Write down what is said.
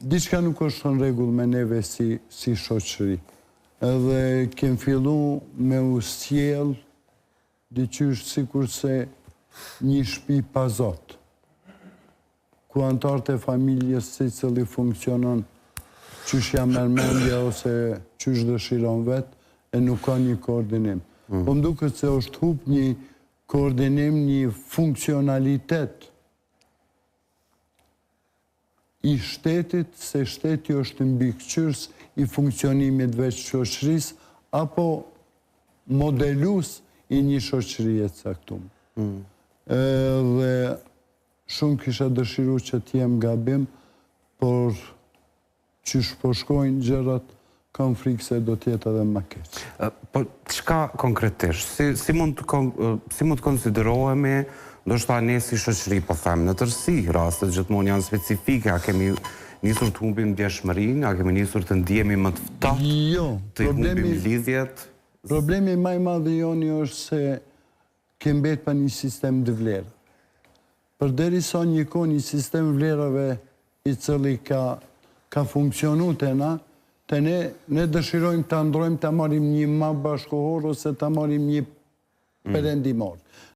Diçka nuk është në rregull me neve si si shoqëri. Edhe kem fillu me u sjell diqysh sikurse një shpi pa zot, ku anëtarët e familjes secili funksionon qysh ja merr mendja ose qysh dëshiron vet e nuk ka një koordinim. Po më duket se është hup një koordinim, një funksionalitet i shtetit, se shteti është mbikëqyrës i funksionimit veç shoqërisë apo modelus i një shoqërie të caktume. Edhe shumë kisha dëshiru që të jem gabim, por Qysh po shkojnë gjërat, kam frikë se do të jetë edhe ma keq. Po çka konkretisht? Si si mund të si mund të konsiderohemi ndoshta ne si shoqëri po them në tërësi, rastet gjithmonë janë specifike, a kemi nisur të humbim ndjeshmërinë, a kemi nisur të ndihemi më të ftohtë, Jo, të humbim lidhjet? Problemi ma i madh i joni është se Kem mbet pa një sistem të vlerave. Përderisa një kohë një sistem vlerave i cili ka ka funksionu te na, te ne, ne dëshirojmë ta ndrojmë ta marrim një ma bashkëkohor ose ta marrim një perëndimor.